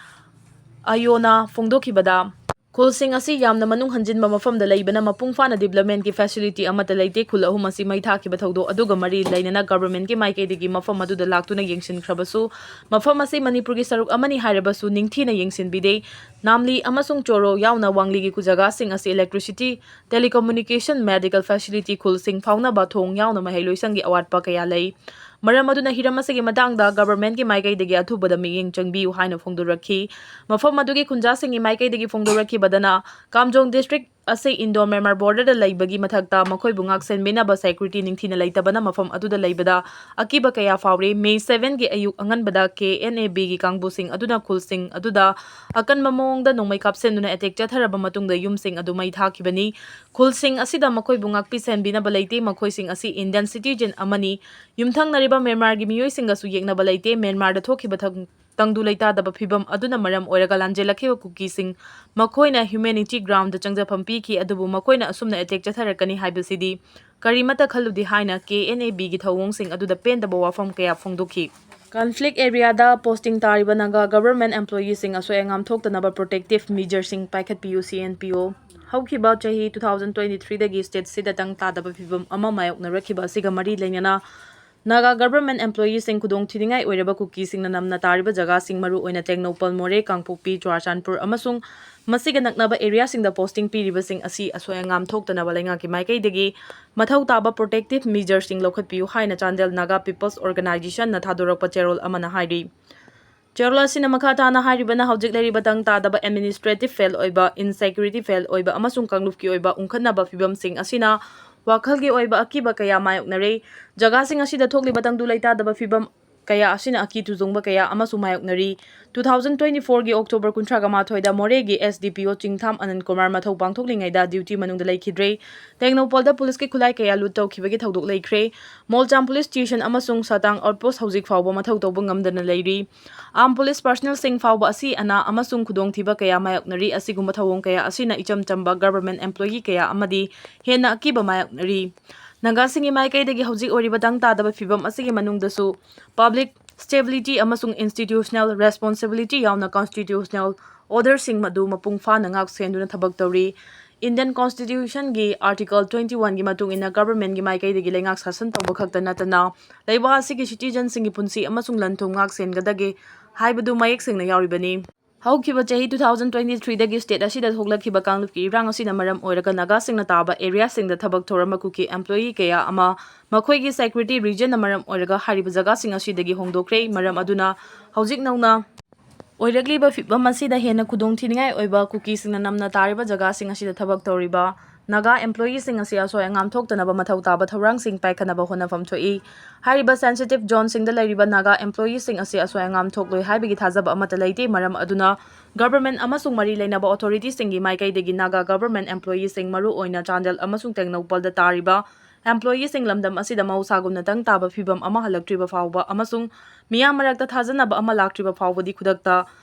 ꯑꯌꯣꯅ ꯐꯣꯡꯗꯣꯛꯈꯤꯕꯗ, ꯈꯨꯜꯁꯤꯡ ꯑꯁꯤ ꯌꯥꯝꯅ ꯃꯅꯨꯡ ꯍꯟꯖꯤꯟꯕ ꯃꯐꯝꯗ ꯂꯩꯕꯅ ꯃꯄꯨꯡ ꯐꯥꯅ developmentꯀꯤ facility ꯑꯃꯠꯇ ꯂꯩꯇꯦ꯫ ꯈꯨꯜ ꯑꯍꯨꯝ ꯑꯁꯤ ꯃꯩ ꯊꯥꯈꯤꯕ ꯊꯧꯗꯣꯛ ꯑꯗꯨꯒ ꯃꯔꯤ ꯂꯩꯅꯅ governmentꯀꯤ ꯃꯥꯏꯀꯩꯗꯒꯤ ꯃꯐꯝ ꯑꯗꯨꯗ ꯂꯥꯛꯇꯨꯅ ꯌꯦꯡꯁꯤꯟꯈ꯭ꯔꯕꯁꯨ, ꯃꯐꯝ ꯑꯁꯤ ꯃꯅꯤꯄꯨꯔꯒꯤ ꯁꯔꯨꯛ ꯑꯃꯅꯤ ꯍꯥꯏꯔꯕꯁꯨ ꯅꯤꯡꯊꯤꯅ ꯌꯦꯡꯁꯤꯟꯕꯤꯗꯦ꯫ ꯅꯥꯝꯂꯤ ꯑꯃꯁꯨꯡ ꯆꯣꯔꯣ ꯌꯥꯎꯅ ꯋꯥꯡꯂꯤꯒꯤ ꯖꯒꯥꯁꯤꯡ ꯑꯁꯤ electricity, telecommunication, medical facility, ꯈꯨꯜꯁꯤꯡ ꯐꯥꯎꯅꯕ ꯊꯣꯡ ꯌꯥꯎꯅ ꯃꯍꯩꯂꯣꯏꯁꯪꯒꯤ ꯑꯋꯥꯠꯄ ꯀꯌꯥ ꯂꯩ꯫ ꯃꯔꯝ ꯑꯗꯨꯅ ꯍꯤꯔꯝ ꯑꯁꯤꯒꯤ ꯃꯇꯥꯡꯗ governmentꯀꯤ ꯃꯥꯏꯀꯩꯗꯒꯤ ꯑꯊꯨꯕꯗ ꯃꯤꯠꯌꯦꯡ ꯆꯪꯕꯤꯌꯨ ꯍꯥꯏꯅ ꯐꯣꯡꯗꯣꯔꯛꯈꯤ꯫ ꯃꯐꯝ ꯑꯗꯨꯒꯤ ꯈꯨꯟꯖꯥꯁꯤꯡꯒꯤ ꯃꯥꯏꯀꯩꯗꯒꯤ ꯐꯣꯡꯗꯣꯔꯛꯈꯤꯕꯗꯅ, ꯀꯥꯝꯖꯣꯡ district ꯑꯁꯤ Indo Myanmar borderꯗ ꯂꯩꯕꯒꯤ ꯃꯊꯛꯇ ꯃꯈꯣꯏꯕꯨ ꯉꯥꯛ ꯁꯦꯟꯕꯤꯅꯕ security ꯅꯤꯡꯊꯤꯅ ꯂꯩꯇꯕꯅ ꯃꯐꯝ ꯑꯗꯨꯗ ꯂꯩꯕꯗ ꯑꯀꯤꯕ ꯀꯌꯥ ꯐꯥꯎꯔꯤ꯫ May sevenꯒꯤ ꯑꯌꯨꯛ ꯑꯉꯟꯕꯗ K N A Bꯒꯤ ꯀꯥꯡꯕꯨꯁꯤꯡ ꯑꯗꯨꯅ ꯈꯨꯜꯁꯤꯡ ꯑꯗꯨꯗ ꯑꯀꯟꯕ ꯃꯑꯣꯡꯗ ꯅꯣꯡꯃꯩ ꯀꯥꯞꯁꯤꯟꯗꯨꯅ attack ꯆꯠꯊꯔꯕ ꯃꯇꯨꯡꯗ ꯌꯨꯝꯁꯤꯡ ꯑꯗꯨ ꯃꯩ ꯊꯥꯈꯤꯕꯅꯤ꯫ ꯈꯨꯜꯁꯤꯡ ꯑꯁꯤꯗ ꯃꯈꯣꯏꯕꯨ ꯉꯥꯛꯄꯤ ꯁꯦꯟꯕꯤꯅꯕ ꯂꯩꯇꯦ꯫ ꯃꯈꯣꯏꯁꯤꯡ ꯑꯁꯤ Indian citizen ꯑꯃꯅꯤ꯫ ꯌꯨꯝꯊꯪꯅꯔꯤꯕ ꯃ꯭ꯌꯥꯟꯃꯥꯔꯒꯤ ꯃꯤꯑꯣꯏꯁꯤꯡꯒꯁꯨ ꯌꯦꯛꯅꯕ ꯂꯩꯇꯦ꯫ ꯃ꯭ꯌꯥꯟꯃꯥꯔꯗ ꯊꯣꯛꯈꯤꯕ ꯊꯧ-, ꯇꯪꯗꯨ ꯂꯩꯇꯥꯗꯕ ꯐꯤꯕꯝ ꯑꯗꯨꯅ ꯃꯔꯝ ꯑꯣꯏꯔꯒ ꯂꯥꯟꯖꯦꯜꯂꯛꯈꯤꯕ ꯀꯨꯀꯤꯁꯤꯡ ꯃꯈꯣꯏꯅ humanity ground ꯆꯪꯖꯐꯝ ꯄꯤꯈꯤ, ꯑꯗꯨꯕꯨ ꯃꯈꯣꯏꯅ ꯑꯁꯨꯝꯅ attack ꯆꯠꯊꯔꯛꯀꯅꯤ ꯍꯥꯏꯕꯁꯤꯗꯤ ꯀꯔꯤꯃꯠꯇ ꯈꯜꯂꯨꯗꯦ ꯍꯥꯏꯅ K N A B ꯒꯤ ꯊꯧꯑꯣꯡꯁꯤꯡ ꯑꯗꯨꯗ ꯄꯦꯟꯗꯕ ꯋꯥꯐꯝ ꯀꯌꯥ ꯐꯣꯡꯗꯣꯛꯈꯤ꯫ Conflict area ꯗ posting ꯇꯥꯔꯤꯕ ꯅꯥꯒꯥ government employee ꯁꯤꯡ ꯑꯁꯣꯏ ꯑꯉꯥꯝ ꯊꯣꯛꯇꯅꯕ protective measure ꯁꯤꯡ ꯄꯥꯏꯈꯠꯄꯤꯌꯨ, C N P O꯫ ꯍꯧꯈꯤꯕ ꯆꯍꯤ two thousand twenty three ꯗꯒꯤ state ꯁꯤꯗ ꯇꯪ ꯇꯥꯗꯕ ꯐꯤꯕꯝ ꯑꯃ ꯃꯥꯌꯣꯛꯅꯔꯛꯈꯤꯕ ꯑꯁꯤꯒ ꯃꯔꯤ ꯂꯩꯅꯅ ꯅꯥꯒꯥ government employee ꯁꯤꯡ ꯈꯨꯗꯣꯡꯊꯤꯅꯤꯡꯉꯥꯏ ꯑꯣꯏꯔꯕ ꯀꯨꯀꯤꯁꯤꯡꯅ ꯅꯝꯅ ꯇꯥꯔꯤꯕ ꯖꯒꯥꯁꯤꯡ, ꯃꯔꯨꯑꯣꯏꯅ ꯇꯦꯡꯅꯧꯄꯜ, ꯃꯣꯔꯦ, ꯀꯥꯡꯄꯣꯛꯄꯤ, ꯆꯨꯔꯥꯆꯥꯟꯄꯨꯔ ꯑꯃꯁꯨꯡ ꯃꯁꯤꯒ ꯅꯛꯅꯕ area ꯁꯤꯡꯗ posting ꯄꯤꯔꯤꯕꯁꯤꯡ ꯑꯁꯤ ꯑꯁꯣꯏ ꯑꯉꯥꯝ ꯊꯣꯛꯇꯅꯕ ꯂꯩꯉꯥꯛꯀꯤ ꯃꯥꯏꯀꯩꯗꯒꯤ ꯃꯊꯧ ꯇꯥꯕ protective measure ꯁꯤꯡ ꯂꯧꯈꯠꯄꯤꯌꯨ ꯍꯥꯏꯅ Chandel Naga People's Organisation ꯅ ꯊꯥꯗꯣꯔꯛꯄ ꯆꯦꯔꯣꯜ ꯑꯃꯅ ꯍꯥꯏꯔꯤ꯫ ꯆꯦꯔꯣꯜ ꯑꯁꯤꯅ ꯃꯈꯥ ꯇꯥꯅ ꯍꯥꯏꯔꯤꯕꯅ ꯍꯧꯖꯤꯛ ꯂꯩꯔꯤꯕ ꯇꯪ ꯇꯥꯗꯕ administrative fail ꯑꯣꯏꯕ, insecurity fail ꯑꯣꯏꯕ ꯑꯃꯁꯨꯡ ꯀꯥꯡꯂꯨꯞꯀꯤ ꯑꯣꯏꯕ ꯎꯪꯈꯠꯅꯕ ꯐꯤꯕꯝꯁꯤꯡ ꯑꯁꯤꯅ ꯋꯥꯈꯜꯒꯤ ꯑꯣꯏꯕ ꯑꯀꯤꯕ ꯀꯌꯥ ꯃꯥꯌꯣꯛꯅꯔꯦ꯫ ꯖꯒꯥꯁꯤꯡ ꯑꯁꯤꯗ ꯊꯣꯛꯂꯤꯕ ꯇꯪꯗꯨ ꯂꯩꯇꯥꯗꯕ ꯐꯤꯕꯝ ꯀꯌꯥ ꯑꯁꯤꯅ ꯑꯀꯤ ꯇꯨꯖꯨꯡꯕ ꯀꯌꯥ ꯑꯃꯁꯨ ꯃꯥꯌꯣꯛꯅꯔꯤ꯫ Two thousand twenty four ꯒꯤ October ꯀꯨꯟꯊ꯭ꯔꯥꯒ ꯃꯥꯊꯣꯏꯗ ꯃꯣꯔꯦꯒꯤ S D P O ꯆꯤꯡꯊꯥꯝ ꯑꯅꯟ Kumar ꯃꯊꯧ ꯄꯥꯡꯊꯣꯛꯂꯤꯉꯩꯗ duty ꯃꯅꯨꯡꯗ ꯂꯩꯈꯤꯗ꯭ꯔꯦ꯫ ꯇꯦꯡꯅꯧꯄꯜꯗ ꯄꯨꯂꯤꯁꯀꯤ ꯈꯨꯠꯂꯥꯏ ꯀꯌꯥ loot ꯇꯧꯈꯤꯕꯒꯤ ꯊꯧꯗꯣꯛ ꯂꯩꯈ꯭ꯔꯦ꯫ ꯃꯣꯜꯆꯥꯝ police station ꯑꯃꯁꯨꯡ ꯁꯇꯥꯡ outpost ꯍꯧꯖꯤꯛ ꯐꯥꯎꯕ ꯃꯊꯧ ꯇꯧꯕ ꯉꯝꯗꯅ ꯂꯩꯔꯤ꯫ Armed police personnel ꯁꯤꯡ ꯐꯥꯎꯕ ꯑꯁꯤ ꯑꯅꯥ ꯑꯃꯁꯨꯡ ꯈꯨꯗꯣꯡꯊꯤꯕ ꯀꯌꯥ ꯃꯥꯌꯣꯛꯅꯔꯤ꯫ ꯑꯁꯤꯒꯨꯝꯕ ꯊꯧꯑꯣꯡ ꯀꯌꯥ ꯑꯁꯤꯅ ꯏꯆꯝ ꯆꯝꯕ government employee ꯀꯌꯥ ꯑꯃꯗꯤ ꯍꯦꯟꯅ ꯑꯀꯤꯕ ꯃꯥꯌꯣꯛꯅꯔꯤ꯫ ꯅꯥꯒꯥꯁꯤꯡꯒꯤ ꯃꯥꯏꯀꯩꯗꯒꯤ ꯍꯧꯖꯤꯛ ꯑꯣꯏꯔꯤꯕ ꯇꯪ ꯇꯥꯗꯕ ꯐꯤꯕꯝ ꯑꯁꯤꯒꯤ ꯃꯅꯨꯡꯗꯁꯨ public stability ꯑꯃꯁꯨꯡ institutional responsibility ꯌꯥꯎꯅ constitutional order ꯁꯤꯡ ꯃꯗꯨ ꯃꯄꯨꯡ ꯐꯥꯅ ꯉꯥꯛ ꯁꯦꯟꯗꯨꯅ ꯊꯕꯛ ꯇꯧꯔꯤ꯫ Indian Constitution ꯒꯤ Article twenty one ꯒꯤ ꯃꯇꯨꯡ ꯏꯟꯅ government ꯀꯤ ꯃꯥꯏꯀꯩꯗꯒꯤ ꯂꯩꯉꯥꯛ ꯁꯥꯁꯟ ꯇꯧꯕ ꯈꯛꯇ ꯅꯠꯇꯅ ꯂꯩꯕꯥꯛ ꯑꯁꯤꯒꯤ citizen ꯁꯤꯡꯒꯤ ꯄꯨꯟꯁꯤ ꯑꯃꯁꯨꯡ ꯂꯟ ꯊꯨꯝ ꯉꯥꯛ ꯁꯦꯟꯒꯗꯒꯦ ꯍꯥꯏꯕꯗꯨ ꯃꯌꯦꯛ ꯁꯦꯡꯅ ꯌꯥꯎꯔꯤꯕꯅꯤ꯫ ꯍꯧꯈꯤꯕ ꯆꯍꯤ two thousand twenty three ꯗꯒꯤ state ꯑꯁꯤꯗ ꯊꯣꯛꯂꯛꯈꯤꯕ ꯀꯥꯡꯂꯨꯞꯀꯤ ꯏꯔꯥꯡ ꯑꯁꯤꯅ ꯃꯔꯝ ꯑꯣꯏꯔꯒ ꯅꯥꯒꯥꯁꯤꯡꯅ ꯇꯥꯕ area ꯁꯤꯡꯗ ꯊꯕꯛ ꯇꯧꯔꯝꯕ ꯀꯨꯀꯤ employee ꯀꯌꯥ ꯑꯃ ꯃꯈꯣꯏꯒꯤ security reason ꯅ ꯃꯔꯝ ꯑꯣꯏꯔꯒ ꯍꯥꯏꯔꯤꯕ ꯖꯒꯥꯁꯤꯡ ꯑꯁꯤꯗꯒꯤ ꯍꯣꯡꯗꯣꯛꯈ꯭ꯔꯦ꯫ ꯃꯔꯝ ꯑꯗꯨꯅ ꯍꯧꯖꯤꯛ ꯅꯧꯅ ꯑꯣꯏꯔꯛꯂꯤꯕ ꯐꯤꯕꯝ ꯑꯁꯤꯗ ꯍꯦꯟꯅ ꯈꯨꯗꯣꯡꯊꯤꯅꯤꯡꯉꯥꯏ ꯑꯣꯏꯕ ꯀꯨꯀꯤꯁꯤꯡꯅ ꯅꯝꯅ ꯇꯥꯔꯤꯕ ꯖꯒꯥꯁꯤꯡ ꯑꯁꯤꯗ ꯊꯕꯛ ꯇꯧꯔꯤꯕ ꯅꯥꯒꯥ employee ꯁꯤꯡ ꯑꯁꯤ ꯑꯁꯣꯏ ꯑꯉꯥꯝ ꯊꯣꯛꯇꯅꯕ ꯃꯊꯧ ꯇꯥꯕ ꯊꯧꯔꯥꯡꯁꯤꯡ ꯄꯥꯏꯈꯠꯅꯕ ꯍꯣꯠꯅꯐꯝ ꯊꯣꯛꯏ꯫ ꯍꯥꯏꯔꯤꯕ sensitive zone ꯁꯤꯡꯗ ꯂꯩꯔꯤꯕ ꯅꯥꯒꯥ employee ꯁꯤꯡ ꯑꯁꯤ ꯑꯁꯣꯏ ꯑꯉꯥꯝ ꯊꯣꯛꯂꯣꯏ ꯍꯥꯏꯕꯒꯤ ꯊꯥꯖꯕ ꯑꯃꯠꯇ ꯂꯩꯇꯦ꯫ ꯃꯔꯝ ꯑꯗꯨꯅ government ꯑꯃꯁꯨꯡ ꯃꯔꯤ ꯂꯩꯅꯕ authority ꯁꯤꯡꯒꯤ ꯃꯥꯏꯀꯩꯗꯒꯤ ꯅꯥꯒꯥ government employee ꯁꯤꯡ, ꯃꯔꯨꯑꯣꯏꯅ ꯆꯥꯟꯗꯦꯜ ꯑꯃꯁꯨꯡ ꯇꯦꯡꯅꯧꯄꯜꯗ ꯇꯥꯔꯤꯕ ꯑꯦꯝꯄ꯭ꯂꯣꯌꯤꯁꯤꯡ ꯂꯝꯗꯝ ꯑꯁꯤꯗ ꯃꯍꯧꯁꯥꯒꯨꯝꯅ ꯇꯪ ꯇꯥꯕ ꯐꯤꯕꯝ ꯑꯃ ꯍꯜꯂꯛꯇ꯭ꯔꯤꯕ ꯐꯥꯎꯕ ꯑꯃꯁꯨꯡ ꯃꯤꯌꯥꯝ ꯃꯔꯛꯇ ꯊꯥꯖꯅꯕ ꯑꯃ ꯂꯥꯛꯇ꯭ꯔꯤꯕ ꯐꯥꯎꯕꯗꯤ ꯈꯨꯗꯛꯇ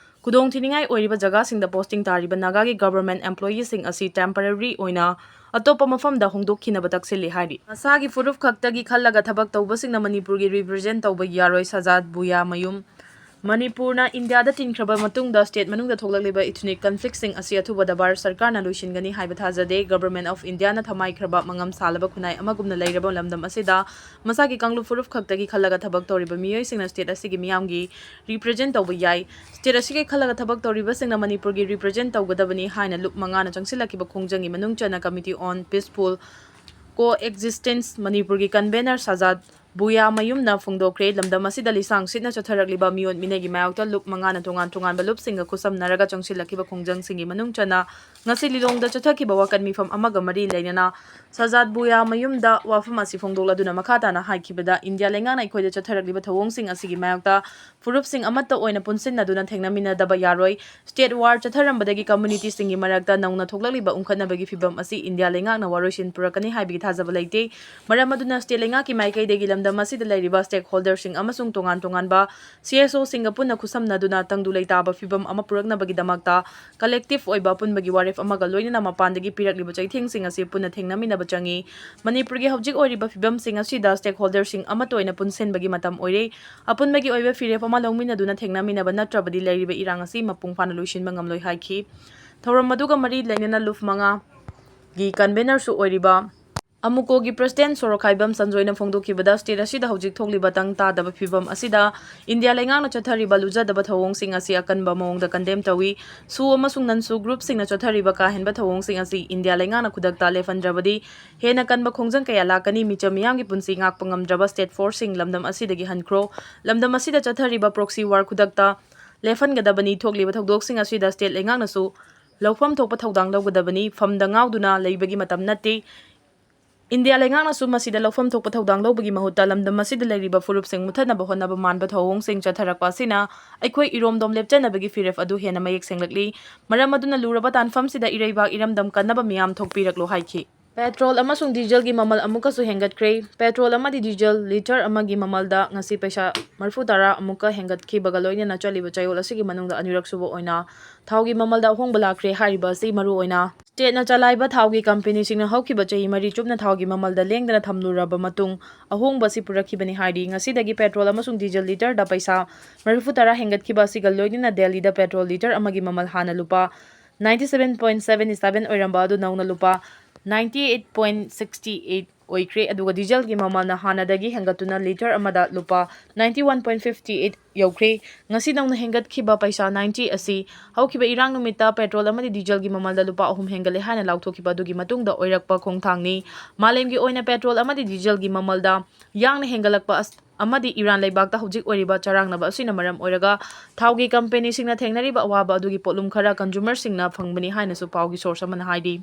ꯈꯨꯗꯣꯡꯊꯤꯅꯤꯡꯉꯥꯏ ꯑꯣꯏꯔꯤꯕ ꯖꯒꯥꯁꯤꯡꯗ ꯄꯣꯁꯇꯤꯡ ꯇꯥꯔꯤꯕ ꯅꯥꯒꯥꯒꯤ ꯒꯚꯔꯟꯃꯦꯟꯠ ꯑꯦꯝꯄ꯭ꯂꯣꯌꯤꯁꯤꯡ ꯑꯁꯤ ꯇꯦꯝꯄꯔꯔꯤ ꯑꯣꯏꯅ ꯑꯇꯣꯞꯄ ꯃꯐꯝꯗ ꯍꯣꯡꯗꯣꯛꯈꯤꯅꯕ ꯇꯛꯁꯤꯜꯂꯤ ꯍꯥꯏꯔꯤ꯫ ꯃꯁꯥꯒꯤ ꯐꯨꯔꯨꯞ ꯈꯛꯇꯒꯤ ꯈꯜꯂꯒ ꯊꯕꯛ ꯇꯧꯕꯁꯤꯡꯅ ꯃꯅꯤꯄꯨꯔꯒꯤ ꯔꯤꯄ꯭ꯔꯖꯦꯟꯠ ꯇꯧꯕ ꯌꯥꯔꯣꯏ, ꯁꯖꯥꯗ ꯕꯨꯌꯥꯃꯌꯨꯝ꯫ ꯃꯅꯤꯄꯨꯔꯅ ꯏꯟꯗꯤꯌꯥꯗ ꯇꯤꯟꯈ꯭ꯔꯕ ꯃꯇꯨꯡꯗ ꯁ꯭ꯇꯦꯠ ꯃꯅꯨꯡꯗ ꯊꯣꯛꯂꯛꯂꯤꯕ ꯏꯊꯅꯤꯛ ꯀꯟꯐ꯭ꯂꯤꯛꯁꯤꯡ ꯑꯁꯤ ꯑꯊꯨꯕꯗ ꯚꯥꯔꯠ ꯁꯔꯀꯥꯔꯅ ꯂꯣꯏꯁꯤꯟꯒꯅꯤ ꯍꯥꯏꯕ ꯊꯥꯖꯗꯦ꯫ ꯒꯚꯔꯟꯃꯦꯟꯠ ꯑꯣꯐ ꯏꯟꯗꯤꯌꯥꯅ ꯊꯃꯥꯏꯈ꯭ꯔꯕ ꯃꯉꯝ ꯁꯥꯜꯂꯕ ꯈꯨꯟꯅꯥꯏ ꯑꯃꯒꯨꯝꯅ ꯂꯩꯔꯕ ꯂꯝꯗꯝ ꯑꯁꯤꯗ ꯃꯁꯥꯒꯤ ꯀꯥꯡꯂꯨꯞ ꯐꯨꯔꯨꯞ ꯈꯛꯇꯒꯤ ꯈꯜꯂꯒ ꯊꯕꯛ ꯇꯧꯔꯤꯕ ꯃꯤꯑꯣꯏꯁꯤꯡꯅ ꯁ꯭ꯇꯦꯠ ꯑꯁꯤꯒꯤ ꯃꯤꯌꯥꯝꯒꯤ ꯔꯤꯄ꯭ꯔꯖꯦꯟꯠ ꯇꯧꯕ ꯌꯥꯏ꯫ ꯁ꯭ꯇꯦꯠ ꯑꯁꯤꯒꯤ ꯈꯜꯂꯒ ꯊꯕꯛ ꯇꯧꯔꯤꯕꯁꯤꯡꯅ ꯃꯅꯤꯄꯨꯔꯒꯤ ꯔꯤꯄ꯭ꯔꯖꯦꯟꯠ ꯇꯧꯒꯗꯕꯅꯤ ꯍꯥꯏꯅ ꯂꯨꯞ ꯃꯉꯥꯅ ꯆꯪꯁꯤꯜꯂꯛꯈꯤꯕ ꯈꯣꯡꯖꯪꯒꯤ ꯃꯅꯨꯡ ꯆꯟꯅ ꯀꯃꯤꯇꯤ ꯑꯣꯟ ꯄꯤꯁꯐꯨꯜ ꯀꯣ ꯑꯦꯛꯖꯤꯁꯇꯦꯟꯁ ꯃꯅꯤꯄꯨꯔꯒꯤ ꯀꯟꯚꯦꯅꯔ ꯁꯖꯥꯗ ꯕꯨꯌꯥꯃꯌꯨꯝꯅ ꯐꯣꯡꯗꯣꯛꯈ꯭ꯔꯦ꯫ ꯂꯝꯗꯝ ꯑꯁꯤꯗ ꯂꯤꯁꯥꯡ ꯁꯤꯠꯅ ꯆꯠꯊꯔꯛꯂꯤꯕ ꯃꯤꯑꯣꯠ ꯃꯤꯅꯩꯒꯤ ꯃꯥꯌꯣꯛꯇ ꯂꯨꯞ ꯃꯉꯥꯅ ꯇꯣꯉꯥꯟ ꯇꯣꯉꯥꯟꯕ ꯂꯨꯞꯁꯤꯡꯒ ꯈꯨꯠꯁꯝꯅꯔꯒ ꯆꯪꯁꯤꯜꯂꯛꯈꯤꯕ ꯈꯣꯡꯖꯪꯁꯤꯡꯒꯤ ꯃꯅꯨꯡ ꯆꯟꯅ ꯉꯁꯤ ꯂꯤꯂꯣꯡꯗ ꯆꯠꯊꯈꯤꯕ ꯋꯥꯀꯠ ꯃꯤꯐꯝ ꯑꯃꯒ ꯃꯔꯤ ꯂꯩꯅꯅ ꯁꯖꯥꯗ ꯕꯨꯌꯥꯃꯌꯨꯝꯗ ꯋꯥꯐꯝ ꯑꯁꯤ ꯐꯣꯡꯗꯣꯛꯂꯗꯨꯅ ꯃꯈꯥ ꯇꯥꯅ ꯍꯥꯏꯈꯤꯕꯗ, ꯏꯟꯗꯤꯌꯥ ꯂꯩꯉꯥꯛꯅ ꯑꯩꯈꯣꯏꯗ ꯆꯠꯊꯔꯛꯂꯤꯕ ꯊꯧꯑꯣꯡꯁꯤꯡ ꯑꯁꯤꯒꯤ ꯃꯥꯌꯣꯛꯇ ꯐꯨꯔꯨꯞꯁꯤꯡ ꯑꯃꯠꯇ ꯑꯣꯏꯅ ꯄꯨꯟꯁꯤꯟꯅꯗꯨꯅ ꯊꯦꯡꯅꯃꯤꯟꯅꯗꯕ ꯌꯥꯔꯣꯏ꯫ ꯁ꯭ꯇꯦꯠ ꯋꯥꯔ ꯆꯠꯊꯔꯝꯕꯗꯒꯤ ꯀꯝꯃ꯭ꯌꯨꯅꯤꯇꯤꯁꯤꯡꯒꯤ ꯃꯔꯛꯇ ꯅꯧꯅ ꯊꯣꯛꯂꯛꯂꯤꯕ ꯎꯪꯈꯠꯅꯕꯒꯤ ꯐꯤꯚꯝ ꯑꯁꯤ ꯏꯟꯗꯤꯌꯥ ꯂꯩꯉꯥꯛꯅ ꯋꯥꯔꯣꯏꯁꯤꯟ ꯄꯨꯔꯛꯀꯅꯤ ꯍꯥꯏꯕꯒꯤ ꯊꯥꯖꯕ ꯂꯩꯇꯦ꯫ ꯃꯔꯝ ꯑꯗꯨꯅ ꯁ꯭ꯇꯦꯠ ꯂꯩꯉꯥꯛꯀꯤ ꯃꯥꯏꯀꯩꯗꯒꯤ ꯂꯝꯗꯝ ꯑꯁꯤꯗ ꯂꯩꯔꯤꯕ ꯁ꯭ꯇꯦꯛꯍꯣꯜꯗꯔꯁꯤꯡ ꯑꯃꯁꯨꯡ ꯇꯣꯉꯥꯟ ꯇꯣꯉꯥꯟꯕ ꯁꯤ ꯑꯦꯁ ꯑꯣꯁꯤꯡꯒ ꯄꯨꯟꯅ ꯈꯨꯠꯁꯝꯅꯗꯨꯅ ꯇꯪꯗꯨ ꯂꯩꯇꯥꯕ ꯐꯤꯚꯝ ꯑꯃ ꯄꯨꯔꯛꯅꯕꯒꯤꯗꯃꯛꯇ ꯀꯂꯦꯛꯇꯤꯚ ꯑꯣꯏꯕ ꯑꯄꯨꯟꯕꯒꯤ ꯋꯥꯔꯦꯞ ꯑꯃꯒ ꯂꯣꯏꯅꯅ ꯃꯄꯥꯟꯗꯒꯤ ꯄꯤꯔꯛꯂꯤꯕ ꯆꯩꯊꯦꯡꯁꯤꯡ ꯑꯁꯤ ꯄꯨꯟꯅ ꯊꯦꯡꯅꯃꯤꯟꯅꯕ ꯆꯪꯏ꯫ ꯃꯅꯤꯄꯨꯔꯒꯤ ꯍꯧꯖꯤꯛ ꯑꯣꯏꯔꯤꯕ ꯐꯤꯚꯝꯁꯤꯡ ꯑꯁꯤꯗ ꯁ꯭ꯇꯦꯛꯍꯣꯜꯗꯔꯁꯤꯡ ꯑꯃꯠꯇ ꯑꯣꯏꯅ ꯄꯨꯟꯁꯤꯟꯕꯒꯤ ꯃꯇꯝ ꯑꯣꯏꯔꯦ꯫ ꯑꯄꯨꯟꯕꯒꯤ ꯑꯣꯏꯕ ꯐꯤꯔꯦꯞ ꯑꯃ ꯂꯧꯃꯤꯟꯅꯗꯨꯅ ꯊꯦꯡꯅꯃꯤꯟꯅꯕ ꯅꯠꯇ꯭ꯔꯕꯗꯤ ꯂꯩꯔꯤꯕ ꯏꯔꯥꯡ ꯑꯁꯤ ꯃꯄꯨꯡ ꯐꯥꯅ ꯂꯣꯏꯁꯤꯟꯕ ꯉꯝꯂꯣꯏ ꯍꯥꯏꯈꯤ꯫ ꯊꯧꯔꯝ ꯑꯗꯨꯒ ꯃꯔꯤ ꯂꯩꯅꯅ ꯂꯨꯞ ꯃꯉꯥꯒꯤ ꯀꯟꯚꯦꯅꯔꯁꯨ ꯑꯣꯏꯔꯤꯕ ꯑꯃꯨꯀꯣꯒꯤ ꯄ꯭ꯔꯁꯤꯗꯦꯟꯠ ꯁꯣꯔꯣꯛꯈꯥꯏꯕꯝ ꯁꯟꯖꯣꯏꯅ ꯐꯣꯡꯗꯣꯛꯈꯤꯕꯗ, ꯁ꯭ꯇꯦꯠ ꯑꯁꯤꯗ ꯍꯧꯖꯤꯛ ꯊꯣꯛꯂꯤꯕ ꯇꯪ ꯇꯥꯗꯕ ꯐꯤꯚꯝ ꯑꯁꯤꯗ ꯏꯟꯗꯤꯌꯥ ꯂꯩꯉꯥꯛꯅ ꯆꯠꯊꯔꯤꯕ ꯂꯨꯖꯗꯕ ꯊꯧꯑꯣꯡꯁꯤꯡ ꯑꯁꯤ ꯑꯀꯟꯕ ꯃꯑꯣꯡꯗ ꯀꯟꯗꯦꯝ ꯇꯧꯏ꯫ ꯁꯨ ꯑꯃꯁꯨꯡ ꯅꯟ ꯁꯨ ꯒ꯭ꯔꯨꯞꯁꯤꯡꯅ ꯆꯠꯊꯔꯤꯕ ꯀꯥ ꯍꯦꯟꯕ ꯊꯧꯑꯣꯡꯁꯤꯡ ꯑꯁꯤ ꯏꯟꯗꯤꯌꯥ ꯂꯩꯉꯥꯛꯅ ꯈꯨꯗꯛꯇ ꯂꯦꯞꯍꯟꯗ꯭ꯔꯕꯗꯤ ꯍꯦꯟꯅ ꯀꯟꯕ ꯈꯣꯡꯖꯪ ꯀꯌꯥ ꯂꯥꯛꯀꯅꯤ꯫ ꯃꯤꯆꯝ ꯃꯤꯌꯥꯝꯒꯤ ꯄꯨꯟꯁꯤ ꯉꯥꯛꯄ ꯉꯝꯗ꯭ꯔꯕ ꯁ꯭ꯇꯦꯠ ꯐꯣꯔꯁꯁꯤꯡ ꯂꯝꯗꯝ ꯑꯁꯤꯗꯒꯤ ꯍꯟꯈ꯭ꯔꯣ꯫ ꯂꯝꯗꯝ ꯑꯁꯤꯗ ꯆꯠꯊꯔꯤꯕ ꯄ꯭ꯔꯣꯛꯁꯤ ꯋꯥꯔ ꯈꯨꯗꯛꯇ ꯂꯦꯞꯍꯟꯒꯗꯕꯅꯤ꯫ ꯊꯣꯛꯂꯤꯕ ꯊꯧꯗꯣꯛꯁꯤꯡ ꯑꯁꯤꯗ ꯁ꯭ꯇꯦꯠ ꯂꯩꯉꯥꯛꯅꯁꯨ ꯂꯧꯐꯝ ꯊꯣꯛꯄ ꯊꯧꯗꯥꯡ ꯂꯧꯒꯗꯕꯅꯤ꯫ ꯐꯝꯗ ꯉꯥꯎꯗꯨꯅ ꯂꯩꯕꯒꯤ ꯃꯇꯝ ꯅꯠꯇꯦ꯫ ꯏꯟꯗꯤꯌꯥ ꯂꯩꯉꯥꯛꯅꯁꯨ ꯃꯁꯤꯗ ꯂꯧꯐꯝ ꯊꯣꯛꯄ ꯊꯧꯗꯥꯡ ꯂꯧꯕꯒꯤ ꯃꯍꯨꯠꯇ ꯂꯝꯗꯝ ꯑꯁꯤꯗ ꯂꯩꯔꯤꯕ ꯐꯨꯔꯨꯞꯁꯤꯡ ꯃꯨꯠꯊꯠꯅꯕ ꯍꯣꯠꯅꯕ ꯃꯥꯟꯕ ꯊꯧꯑꯣꯡꯁꯤꯡ ꯆꯠꯊꯔꯛꯄ ꯑꯁꯤꯅ ꯑꯩꯈꯣꯏ ꯏꯔꯣꯝꯗꯣꯝ ꯂꯦꯞꯆꯅꯕꯒꯤ ꯐꯤꯔꯦꯞ ꯑꯗꯨ ꯍꯦꯟꯅ ꯃꯌꯦꯛ ꯁꯦꯡꯂꯛꯂꯤ꯫ ꯃꯔꯝ ꯑꯗꯨꯅ ꯂꯨꯔꯕ ꯇꯥꯟꯐꯝꯁꯤꯗ ꯏꯔꯩꯕꯥꯛ ꯏꯔꯝꯗꯝ ꯀꯟꯅꯕ ꯃꯤꯌꯥꯝ ꯊꯣꯛꯄꯤꯔꯛꯂꯣ ꯍꯥꯏꯈꯤ꯫ ꯄꯦꯇ꯭ꯔꯣꯜ ꯑꯃꯁꯨꯡ ꯗꯤꯖꯜꯒꯤ ꯃꯃꯜ ꯑꯃꯨꯛꯀꯁꯨ ꯍꯦꯟꯒꯠꯈ꯭ꯔꯦ꯫ ꯄꯦꯇ꯭ꯔꯣꯜ ꯑꯃꯗꯤ ꯗꯤꯖꯜ ꯂꯤꯇꯔ ꯑꯃꯒꯤ ꯃꯃꯜꯗ ꯉꯁꯤ ꯄꯩꯁꯥ ꯃꯔꯤꯐꯨ ꯇꯔꯥ ꯑꯃꯨꯛꯀ ꯍꯦꯟꯒꯠꯈꯤꯕꯒ ꯂꯣꯏꯅꯅ ꯆꯠꯂꯤꯕ ꯆꯌꯣꯜ ꯑꯁꯤꯒꯤ ꯃꯅꯨꯡꯗ ꯑꯅꯤꯔꯛ ꯁꯨꯕ ꯑꯣꯏꯅ ꯊꯥꯎꯒꯤ ꯃꯃꯜꯗ ꯑꯍꯣꯡꯕ ꯂꯥꯛꯈ꯭ꯔꯦ꯫ ꯍꯥꯏꯔꯤꯕ ꯑꯁꯤ ꯃꯔꯨꯑꯣꯏꯅ ꯁ꯭ꯇꯦꯠꯅ ꯆꯂꯥꯏꯕ ꯊꯥꯎꯒꯤ ꯀꯝꯄꯦꯅꯤꯁꯤꯡꯅ ꯍꯧꯈꯤꯕ ꯆꯍꯤ ꯃꯔꯤ ꯆꯨꯞꯅ ꯊꯥꯎꯒꯤ ꯃꯃꯜꯗ ꯂꯦꯡꯗꯅ ꯊꯝꯂꯨꯔꯕ ꯃꯇꯨꯡ ꯑꯍꯣꯡꯕ ꯑꯁꯤ ꯄꯨꯔꯛꯈꯤꯕꯅꯤ ꯍꯥꯏꯔꯤ꯫ ꯉꯁꯤꯗꯒꯤ ꯄꯦꯇ꯭ꯔꯣꯜ ꯑꯃꯁꯨꯡ ꯗꯤꯖꯜ ꯂꯤꯇꯔꯗ ꯄꯩꯁꯥ ꯃꯔꯤꯐꯨ ꯇꯔꯥ ꯍꯦꯟꯒꯠꯈꯤꯕ ꯑꯁꯤꯒ ꯂꯣꯏꯅꯅ ꯗꯦꯜꯂꯤꯗ ꯄꯦꯇ꯭ꯔꯣꯜ ꯂꯤꯇꯔ ꯑꯃꯒꯤ ꯃꯃꯜ ꯍꯥꯟꯅ ꯂꯨꯄꯥ ninety seven point seven seven ꯑꯣꯏꯔꯝꯕ ꯑꯗꯨ ꯅꯧꯅ ꯂꯨꯄꯥ ninety eight point sixty eight ꯑꯣꯏꯈ꯭ꯔꯦ꯫ ꯑꯗꯨꯒ ꯗꯤꯖꯜꯒꯤ ꯃꯃꯜꯅ ꯍꯥꯟꯅꯗꯒꯤ ꯍꯦꯟꯒꯠꯇꯨꯅ ꯂꯤꯇꯔ ꯑꯃꯗ ꯂꯨꯄꯥ ninety one point fifty eight ꯌꯧꯈ꯭ꯔꯦ꯫ ꯉꯁꯤ ꯅꯧꯅ ꯍꯦꯟꯒꯠꯈꯤꯕ ꯄꯩꯁꯥ ninety ꯑꯁꯤ ꯍꯧꯈꯤꯕ ꯏꯔꯥꯡ ꯅꯨꯃꯤꯠꯇ ꯄꯦꯇ꯭ꯔꯣꯜ ꯑꯃꯗꯤ ꯗꯤꯖꯜꯒꯤ ꯃꯃꯜꯗ ꯂꯨꯄꯥ ꯑꯍꯨꯝ ꯍꯦꯟꯒꯠꯂꯦ ꯍꯥꯏꯅ ꯂꯥꯎꯊꯣꯛꯈꯤꯕ ꯑꯗꯨꯒꯤ ꯃꯇꯨꯡꯗ ꯑꯣꯏꯔꯛꯄ ꯈꯣꯡꯊꯥꯡꯅꯤ꯫ ꯃꯥꯂꯦꯝꯒꯤ ꯑꯣꯏꯅ ꯄꯦꯇ꯭ꯔꯣꯜ ꯑꯃꯗꯤ ꯗꯤꯖꯜꯒꯤ ꯃꯃꯜꯗ ꯌꯥꯡꯅ ꯍꯦꯟꯒꯠꯂꯛꯄ ꯑꯁ-, ꯑꯃꯗꯤ ꯏꯔꯥꯟ ꯂꯩꯕꯥꯛꯇ ꯍꯧꯖꯤꯛ ꯑꯣꯏꯔꯤꯕ ꯆꯔꯥꯡꯅꯕ ꯑꯁꯤꯅ ꯃꯔꯝ ꯑꯣꯏꯔꯒ ꯊꯥꯎꯒꯤ ꯀꯝꯄꯦꯅꯤꯁꯤꯡꯅ ꯊꯦꯡꯅꯔꯤꯕ ꯑꯋꯥꯕ ꯑꯗꯨꯒꯤ ꯄꯣꯠꯂꯨꯝ ꯈꯔ ꯀꯟꯖꯨꯃꯔꯁꯤꯡꯅ ꯐꯪꯕꯅꯤ ꯍꯥꯏꯅꯁꯨ ꯄꯥꯎꯒꯤ ꯁꯣꯔꯁ ꯑꯃꯅ ꯍꯥꯏꯔꯤ꯫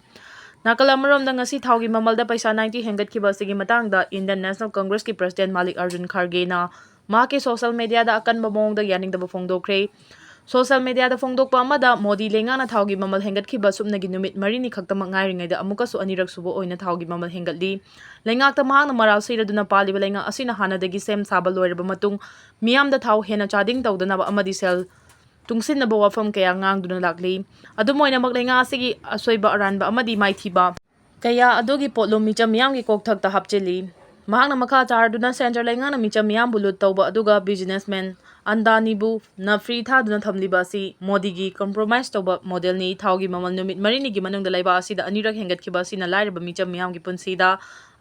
ꯅꯥꯀꯜ ꯑꯃꯔꯣꯝꯗ ꯉꯁꯤ ꯊꯥꯎꯒꯤ ꯃꯃꯜꯗ ꯄꯩꯁꯥ ninety ꯍꯦꯟꯒꯠꯈꯤꯕ ꯑꯁꯤꯒꯤ ꯃꯇꯥꯡꯗ ꯏꯟꯗꯤꯌꯟ ꯅꯦꯁꯅꯦꯜ ꯀꯪꯒ꯭ꯔꯦꯁꯀꯤ ꯄ꯭ꯔꯁꯤꯗꯦꯟ ꯃꯥꯂꯤꯛ ꯑꯥꯔꯖꯨꯟ ꯈꯥꯔꯒꯦꯅ ꯃꯍꯥꯛꯀꯤ ꯁꯣꯁꯤꯌꯦꯜ ꯃꯦꯗꯤꯌꯥꯗ ꯑꯀꯟꯕ ꯃꯑꯣꯡꯗ ꯌꯥꯅꯤꯡꯗꯕ ꯐꯣꯡꯗꯣꯛꯈ꯭ꯔꯦ꯫ ꯁꯣꯁꯤꯌꯦꯜ ꯃꯦꯗꯤꯌꯥꯗ ꯐꯣꯡꯗꯣꯛꯄ ꯑꯃꯗ ꯃꯣꯗꯤ ꯂꯩꯉꯥꯛꯅ ꯊꯥꯎꯒꯤ ꯃꯃꯜ ꯍꯦꯟꯒꯠꯈꯤꯕ ꯁꯨꯞꯅꯒꯤ ꯅꯨꯃꯤꯠ ꯃꯔꯤꯅꯤ ꯈꯛꯇꯃꯛ ꯉꯥꯏꯔꯤꯉꯩꯗ ꯑꯃꯨꯛꯀꯁꯨ ꯑꯅꯤꯔꯛ ꯁꯨꯕ ꯑꯣꯏꯅ ꯊꯥꯎꯒꯤ ꯃꯃꯜ ꯍꯦꯟꯒꯠꯂꯤ꯫ ꯂꯩꯉꯥꯛꯇ ꯃꯍꯥꯛꯅ ꯃꯔꯥꯜ ꯁꯤꯔꯗꯨꯅ ꯄꯥꯜꯂꯤꯕ ꯂꯩꯉꯥꯛ ꯑꯁꯤꯅ ꯍꯥꯟꯅꯗꯒꯤ ꯁꯦꯝ ꯁꯥꯕ ꯂꯣꯏꯔꯕ ꯃꯇꯨꯡ ꯃꯤꯌꯥꯝꯗ ꯊꯥꯎ ꯍꯦꯟꯅ ꯆꯥꯗꯤꯡ ꯇꯧꯗꯅꯕ ꯑꯃꯗꯤ ꯁꯦꯜ ꯇꯨꯡꯁꯤꯟꯅꯕ ꯋꯥꯐꯝ ꯀꯌꯥ ꯉꯥꯡꯗꯨꯅ ꯂꯥꯛꯂꯤ꯫ ꯑꯗꯨꯝ ꯑꯣꯏꯅꯃꯛ ꯂꯩꯉꯥꯛ ꯑꯁꯤꯒꯤ ꯑꯁꯣꯏꯕ ꯑꯔꯥꯟꯕ ꯑꯃꯗꯤ ꯃꯥꯏꯊꯤꯕ ꯀꯌꯥ ꯑꯗꯨꯒꯤ ꯄꯣꯠꯂꯨꯝ ꯃꯤꯆꯝ ꯃꯤꯌꯥꯝꯒꯤ ꯀꯣꯛꯊꯛꯇ ꯍꯥꯞꯆꯤꯜꯂꯤ꯫ ꯃꯍꯥꯛꯅ ꯃꯈꯥ ꯇꯥꯔꯗꯨꯅ ꯁꯦꯟꯇꯔ ꯂꯩꯉꯥꯛꯅ ꯃꯤꯆꯝ ꯃꯤꯌꯥꯝꯕꯨ ꯂꯨꯠ ꯇꯧꯕ ꯑꯗꯨꯒ ꯕꯤꯖꯤꯅꯦꯁꯃꯦꯟ ꯑꯟꯗꯥꯅꯤꯕꯨ ꯅ ꯐ꯭ꯔꯤ ꯊꯥꯗꯨꯅ ꯊꯝꯂꯤꯕ ꯑꯁꯤ ꯃꯣꯗꯤꯒꯤ ꯀꯝꯄ꯭ꯔꯣꯃꯥꯏꯁ ꯇꯧꯕ ꯃꯣꯗꯦꯜꯅꯤ꯫ ꯊꯥꯎꯒꯤ ꯃꯃꯜ ꯅꯨꯃꯤꯠ ꯃꯔꯤꯅꯤꯒꯤ ꯃꯅꯨꯡꯗ ꯂꯩꯕꯥꯛ ꯑꯁꯤꯗ ꯑꯅꯤꯔꯛ ꯍꯦꯟꯒꯠꯈꯤꯕ ꯑꯁꯤꯅ ꯂꯥꯏꯔꯕ ꯃꯤꯆꯝ ꯃꯤꯌꯥꯝꯒꯤ ꯄꯨꯟꯁꯤꯗ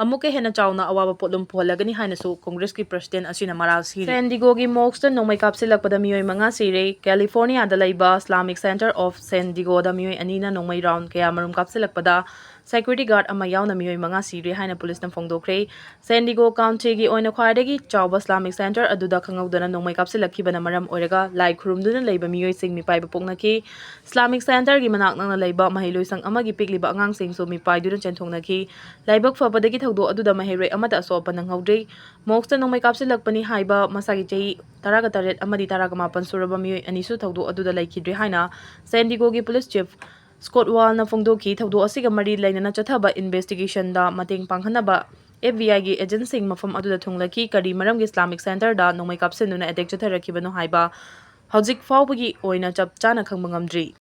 ꯑꯃꯨꯛꯀ ꯍꯦꯟꯅ ꯆꯥꯎꯅ ꯑꯋꯥꯕ ꯄꯣꯠꯂꯨꯝ ꯄꯨꯍꯜꯂꯒꯅꯤ ꯍꯥꯏꯅꯁꯨ ꯀꯪꯒ꯭ꯔꯦꯁꯀꯤ ꯄ꯭ꯔꯁꯤꯗꯦꯟ ꯑꯁꯤꯅ ꯃꯔꯥꯜ ꯁꯤꯔꯤ꯫ ꯁꯦꯟ ꯗꯤꯒꯣꯒꯤ ꯃꯣꯛꯁꯇ ꯅꯣꯡꯃꯩ ꯀꯥꯞꯁꯤꯜꯂꯛꯄꯗ ꯃꯤꯑꯣꯏ ꯃꯉꯥ ꯁꯤꯔꯦ꯫ ꯀꯦꯂꯤꯐꯣꯔꯅꯤꯌꯥꯗ ꯂꯩꯕ ꯏꯁꯂꯥꯃꯤꯛ ꯁꯦꯟꯇꯔ ꯑꯣꯐ ꯁꯦꯟ ꯗꯤꯒꯣꯗ ꯃꯤꯑꯣꯏ ꯑꯅꯤꯅ ꯅꯣꯡꯃꯩ ꯔꯥꯎꯟ ꯀꯌꯥ ꯃꯔꯨꯝ ꯀꯥꯞꯁꯤꯜꯂꯛꯄꯗ ꯁꯦꯀ꯭ꯌꯨꯔꯤꯇꯤ ꯒꯥꯔꯗ ꯑꯃ ꯌꯥꯎꯅ ꯃꯤꯑꯣꯏ ꯃꯉꯥ ꯁꯤꯔꯦ ꯍꯥꯏꯅ ꯄꯨꯂꯤꯁꯅ ꯐꯣꯡꯗꯣꯛꯈ꯭ꯔꯦ꯫ ꯁꯦꯟ ꯗꯤꯒꯣ ꯀꯥꯎꯟꯇꯤꯒꯤ ꯑꯣꯏꯅ ꯈ꯭ꯋꯥꯏꯗꯒꯤ ꯆꯥꯎꯕ ꯏꯁꯂꯥꯃꯤꯛ ꯁꯦꯟꯇꯔ ꯑꯗꯨꯗ ꯈꯪꯍꯧꯗꯅ ꯅꯣꯡꯃꯩ ꯀꯥꯞꯁꯤꯜꯂꯛꯈꯤꯕꯅ ꯃꯔꯝ ꯑꯣꯏꯔꯒ ꯂꯥꯏ ꯈꯨꯔꯨꯝꯗꯨꯅ ꯂꯩꯕ ꯃꯤꯑꯣꯏꯁꯤꯡ ꯃꯤꯄꯥꯏꯕ ꯄꯣꯛꯅꯈꯤ꯫ ꯏꯁꯂꯥꯃꯤꯛ ꯁꯦꯟꯇꯔꯒꯤ ꯃꯅꯥꯛ ꯅꯛꯅ ꯂꯩꯕ ꯃꯍꯩꯂꯣꯏꯁꯪ ꯑꯃꯒꯤ ꯄꯤꯛꯂꯤꯕ ꯑꯉꯥꯡꯁꯤꯡꯁꯨ ꯃꯤꯄꯥꯏꯗꯨꯅ ꯆꯦꯟꯊꯣꯛꯅꯈꯤ꯫ ꯂꯥꯏꯕꯛ ꯐꯕꯗꯒꯤ ꯊꯧꯗꯣꯛ ꯑꯗꯨꯗ ꯃꯍꯩꯔꯣꯏ ꯑꯃꯠꯇ ꯑꯁꯣꯛ ꯑꯄꯟ ꯅꯪꯍꯧꯗ꯭ꯔꯤ꯫ ꯃꯣꯛꯁꯇ ꯅꯣꯡꯃꯩ ꯀꯥꯞꯁꯤꯜꯂꯛꯄꯅꯤ ꯍꯥꯏꯕ ꯃꯁꯥꯒꯤ ꯆꯍꯤ ꯇꯔꯥꯒ ꯇꯔꯦꯠ ꯑꯃꯗꯤ ꯇꯔꯥꯒ ꯃꯥꯄꯟ ꯁꯨꯔꯕ ꯃꯤꯑꯣꯏ ꯑꯅꯤꯁꯨ ꯊꯧꯗꯣꯛ ꯑꯗꯨꯗ ꯂꯩꯈꯤꯗ꯭ꯔꯦ ꯍꯥꯏꯅ ꯁꯦꯟ ꯗꯤꯒꯣꯒꯤ ꯄꯨꯂꯤꯁ ꯆꯤꯐ ꯁ꯭ꯀꯣꯠ ꯋꯥꯜꯅ ꯐꯣꯡꯗꯣꯛꯈꯤ꯫ ꯊꯧꯗꯣꯛ ꯑꯁꯤꯒ ꯃꯔꯤ ꯂꯩꯅꯅ ꯆꯠꯊꯕ ꯏꯟꯚꯦꯁꯇꯤꯒꯦꯁꯟꯗ ꯃꯇꯦꯡ ꯄꯥꯡꯍꯟꯅꯕ ꯑꯦꯐ ꯕꯤ ꯑꯥꯏꯒꯤ ꯑꯦꯖꯦꯟꯁꯤꯡ ꯃꯐꯝ ꯑꯗꯨꯗ ꯊꯨꯡꯂꯈꯤ꯫ ꯀꯔꯤ ꯃꯔꯝꯒꯤ ꯏꯁꯂꯥꯃꯤꯛ ꯁꯦꯟꯇꯔꯗ ꯅꯣꯡꯃꯩ ꯀꯥꯞꯁꯤꯟꯗꯨꯅ ꯑꯦꯇꯦꯛ ꯆꯠꯊꯔꯛꯈꯤꯕꯅꯣ ꯍꯥꯏꯕ ꯍꯧꯖꯤꯛ ꯐꯥꯎꯕꯒꯤ ꯑꯣꯏꯅ ꯆꯞ ꯆꯥꯅ ꯈꯪꯕ ꯉꯝꯗ꯭ꯔꯤ꯫